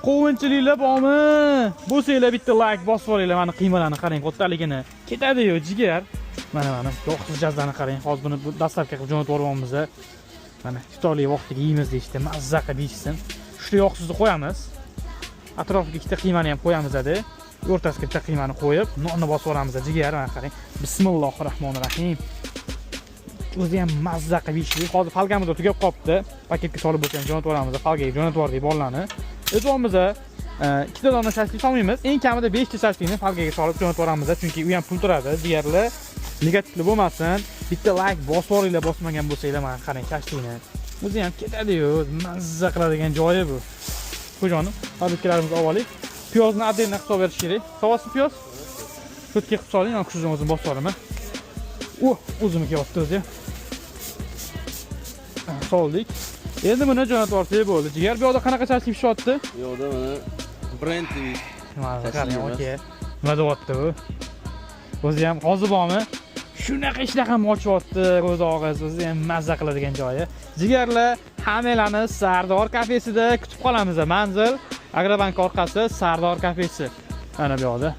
Quvg'inchiliklar bormi? Bo'lsanglar, bitta layk bosib olinglar. Mana, qiymalarni qarang kattaligini. Ketadi-yu, jigar. Mana yog'siz jazlarni qarang. Hozir buni доставка qilib jo'natib yuboryapmiz. Mana, iftorlik vaqtiga yeymiz deyishdi, mazza qilib yeyishsin. Uchta yog'sizni qo'yamiz. Atrofiga ikkita qiymani ham qo'yamiz adi. O'rtasiga bitta qiymani qo'yib, nonni bosib yuboramiz, jigar. Mana, qarang. Bismillohir rohmanir rohim. O'zi ham mazza qilib yeyishlik. Hozir folgamiz tugab qolibdi. Paketga solib bo'lsa ham jo'natib yuboramiz. Folgaga jo'natib yubordik bolalarni. Aytyapmiz, ikkita dona shashlik solmaymiz. Eng kamida 5 ta shashlikni folgaga solib jo'natib yuboramiz, chunki u ham pul turadi. Jigarlar, negativli bo'lmasin. Bitta layk bosib yuboringlar, bosmagan bo'lsanglar. Mana, qarang shashlikni. O'zi ham ketadi-yu, mazza qiladigan joyi bu. Qo'jonim, tarelkalarimizni olib olaylik. Piyozni отдельно qilib berish kerak. Solasiz piyoz? Cho'tga qilib soling, man kuchni o'zim bosib yuboraman. U o'zimga kelyapti o'zi. Ha, soldik. Endi buni jo'natib yuborsak bo'ldi. Jigar, bu yoqda qanaqa shashlik pishyapti? Bu yoqda mana brendli Mana, qarang, shashlik. Aka. Nima deyapti bu? O'zi ham hozir bormi? Shunaqa ishtaham ochyapti, o'zi og'iz, o'zi ham mazza qiladigan joyi. Jigarlar, hammanglarni Sardor kafesida kutib qolamiz. Manzil: Agrobank orqasi, Sardor kafesi. Mana bu yoqda.